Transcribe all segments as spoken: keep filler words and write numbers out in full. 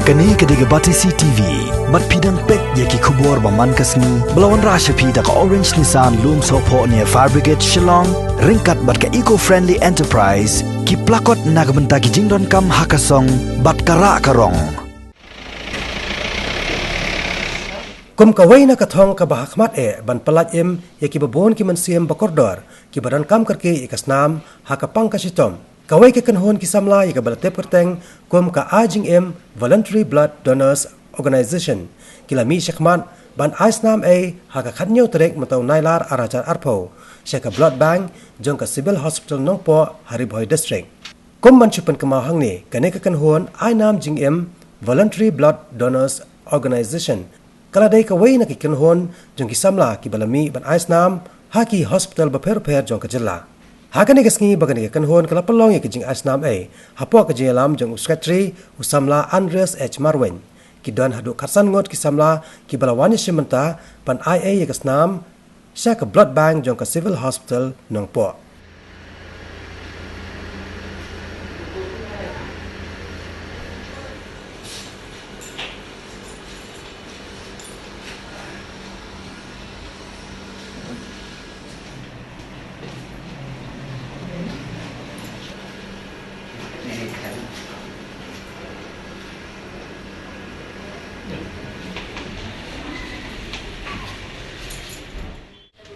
Kane ka dei ka Batesi T V, bad phi dang peit ïa ki khubor ba man ka sngi, ba la wanrah sha phi da ka Orange Nissan Lumsohphoh near Fire Brigade Shillong, ryngkat bad ka Eco Friendly Enterprise, ki plakot na ka bynta ki jingdonkam ha ka song, bad ka rah ka rong. Kum kawei na ka thong kaba ha khmat eh ban pyllait im ïa kiba bun ki mynsiem ba kordor, kiba donkam kyrkieh ïa ka snam ha ka pang ka shitom, kawei ka kynhun ki samla ïa kaba la tip kyrteng kum ka Ai Jingim Voluntary Blood Donors Organization, ki la mih shakhmat ban ai snam ei ha ka khathynñiew tarik mynta u Nailar ar hajar arphew, sha ka Blood Bank jong ka Civil Hospital Nongpoh ha Ri Bhoi District. Kum ban shu pynkynmaw hangne, kane ka kynhun Ai Nam Jingim Voluntary Blood Donors Organization ka la dei kawei na ki kynhun jong ki samla kiba la mih ban ai snam ha ki hospital bapher bapher jong ka jylla. Ha kane ka sngi ba kane ka kynhun ka la pynlong ïa ka jingai snam ei, hapoh ka jingïalam jong u Secretary u samla Andreas H Marwein, ki don haduh khatsan ngut ki samla kiba la wan ïashim bynta ban ai ei ïa ka snam sha ka Blood Bank jong ka Civil Hospital Nongpoh.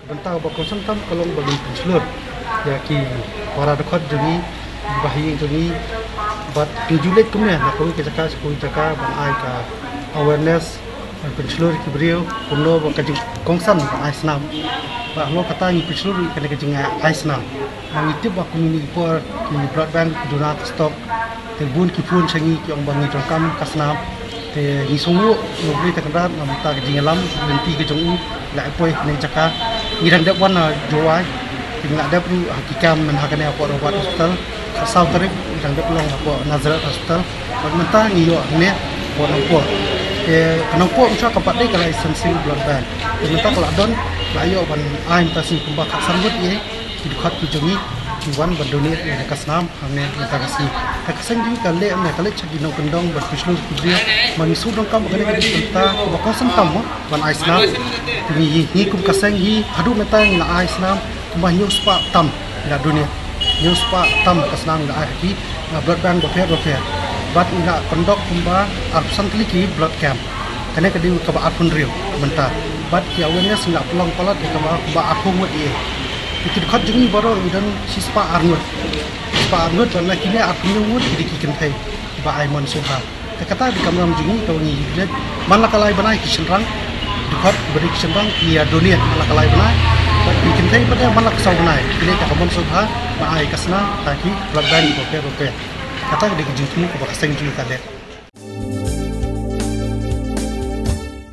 Ka bynta ba kongsan tam ka long ba ngin pynshlur ïa ki para dkhot jong ngi, ki bahaïing jong ngi, bad ngin ju leit kumne na kawei ka jaka sha kawei ka jaka ban ai ka awareness, ban pynshlur ïa ki briew kumno ba ka jingkongsan ban ai snam. Bad halor kata ngi pynshlur ïa kane ka jingai snam. Ba ngi tip ba kumne ki por ki blood bank ki duna ka stock, te bun ki phone sha ngi ki ong ba ngi donkam ka snam. Te ngi sngewnguh ïa U Blei te Kynrad namar ka jingïalam lynti ka jong u, la poi ha kane ka jaka. Ngi dang dep wan na Jowai, te ngi la dep ruh ha ki kam mynta ha kane hapoh Robert Hospital. Khatsaw tarik ngi dang dep long hapoh Nazareth Hospital. Bad mynta ngi ïoh hangne hapoh Nongpoh. Te ka Nongpoh mynshuwa ka pat dei ka la essential blood bank. Te mynta ka la don, la ïoh ban ai mynta shi kumba khatsan ngut ïa ki dkhot ki jong ngi ki wan ban donate ïa ka snam hangne mynta ka sngi. Te ka seng jong ngi ka leh hangne, ka leit sha ki nongkyndong bad pynslur ki briew. Ba ngi shu donkam ba kane ka dei ka bynta kaba kongsan tam mo ban ai snam. Te ngi, ngi kum ka seng hi haduh mynta ngi la ai snam kumba hynñiew spah tam ngi la donate. Hynñiew spah tam ka snam ngi la ai ha ki, ah, blood bank bapher bapher. Bad ngi la pyndok kumba arphew san tylli ki blood camp. Kane ka dei kaba arphew hynriew mynta. Bad ki awareness ngi la pynlong palat ïa kaba, kaba arphew ngut ïa. Te ki dkhot jong ngi baroh ngi don shispah ar ngut. Shispah ar ngut, bad na kine arphew hynñiew ngut ki dei ki kynthei kiba ai mon sngewbha. Te kata dei ka kamram jong ngi kaba ngi leit man la ka lai bnai, ki shynrang dkhot kiba dei ki shynrang ki ïa donate man la ka lai bnai. Bad ki kynthei pat de man la ka saw bnai ki leit da ka mon sngewbha ban ai ka snam ha ki blood bank bapher bapher. Kata ka dei ka jingthmu kaba ka seng jong ngi ka leh.